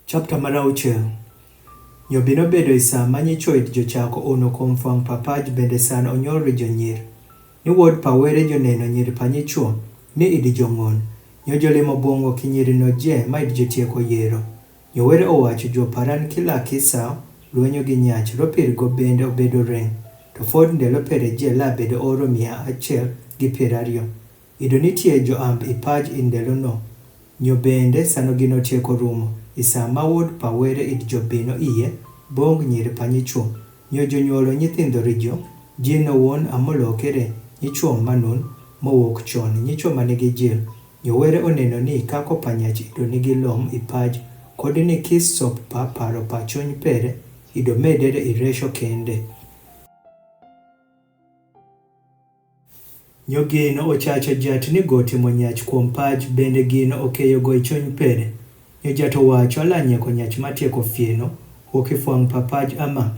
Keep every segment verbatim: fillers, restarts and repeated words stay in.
Chapter mar auchiel. Nyo bino bedo i sa ma nyichwo id jo chako ono kom fwang pa paj bende san onyor ri jo nyir. Ni wod pa were jo neno nyir pa nyichwo, ni id jo ng'on. Nyo jo limo bwong'o ki nyiri no je ma id jo tieko yero. Nyo were owacho jo paran kila kisa, lwenyo gi nyach, ropir go bende obedo reng. To fod ndelo pere je la bedo oro mia achiel gi piero ariyo. Ido nitie jo amb i paj i ndelo no. Nyo bende sano gino tieko rumo, i sa ma wod pa were id jo bino iye, bong nyiri pa nyichwo. Nyo jo nyuolo nyithindo rijo, jino won amolokere, nyichwo manun, mowok chon, nyichwo manigi jil. Nyo were oneno ni kako pa nyach ido nigi lom i paj, kodi ni kis sop pa paro pa chuny pere, ido medere i resho kende. Nyo gino ochacho jat ni go timo nyach kuom paj, bende gino okeyo go i chuny pere. Nyo jat owacho ala nyieko nyach matieko fieno, wuok i fwang pa paj ama.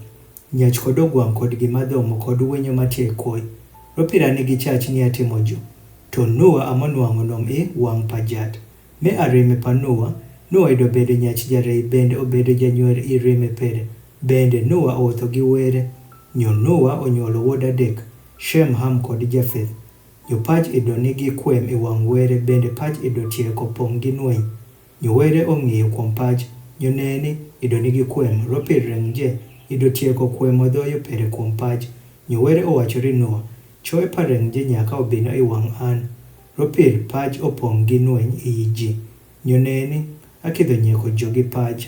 Nyach kod ogwang kod gima dhomo kod winyo matie koi. Ropira nigi chach ni atimo jo. To Noa amonwang'o nom i wang' pa jat. Me arime pa Noa, Noa ido bedo nyach jarei bende obedo janywer i rime pere. Bende Noa owuotho gi were. Nyo Noa onyuolo wuod adek, Shem, Ham kod Jafeth. Nyo paj ido nigi kwem i wang' were bende paj ido tieko pong' gi nweny. Nyo were ong'iyo kuom paj, nyo neni, ido nigi kwem, ropir reng je, ido tieko kwem odhoyo pere kuom paj. Nyo were owacho ri Noa, choe pa reng je nyaka obino i wang' an. Ropir paj opong' gi nweny i ji. Nyo neni, akidho nyieko jogi paj.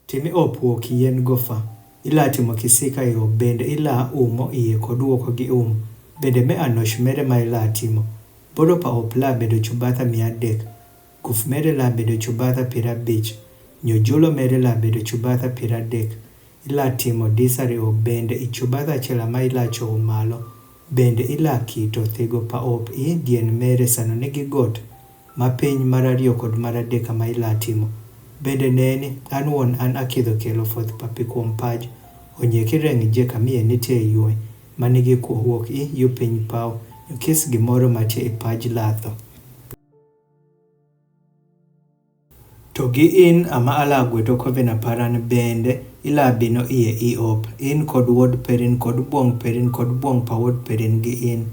Timi op wuok yien gofa. Ila timo kisika i op bende ila umo iye kod wuoko gi um. Bende me anosh mere ma ila timo. Boro pa op la bedo chubatha mia adek. Guf mere la bedo chubatha piero abich. Nyo julo mere la bedo chubatha piero adek. Ila timo disari op bende i chubatha achiel ama ila chowo malo. Bende ila kito thigo pa op i dien mere sano nigi got. Ma piny mar ariyo kod mar adek ama ila timo. Bende neni, an wuon an akidho kelo foth papi kuom paj. Onyieki reng je kamiye nitie yue. Ma nigi kwo wuok i yu piny paw. Nyo kis gimoro matie i paj latho. To gi in ama ala gweto kovena paran bende, ila bino iye i op, in kod wuod perin kod bwong' perin kod bwong' pa wuod perin gi in.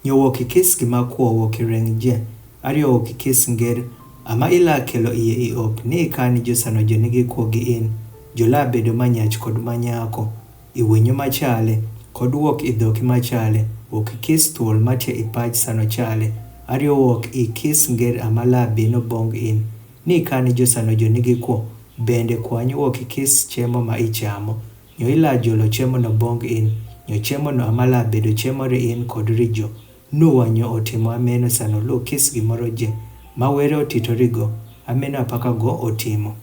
Nyo wuok i kis gima kwo wuok i reng je, ariyo wuok i kis nger, ama ila kelo iye i op, ni ikani jo sano jo nigi kwo gi in, jo la bedo ma nyach kod ma nyako. I winyo machale, kod wuok i dhoki machale, wuok i kis thuol matie i paj sano chale, ariyo wuok i kis nger ama la bino bong' in. Ni ikani jo sano jo nigi kwo, bende kwany wuok i kis chemo ma ichamo. Nyo ila jolo chemo no bong' in, nyo chemo no ama la bedo chemo ri in kod ri jo. Noa nyo otimo ameno sano lu kis gimoro je, ma were otito rigo, ameno apaka go otimo.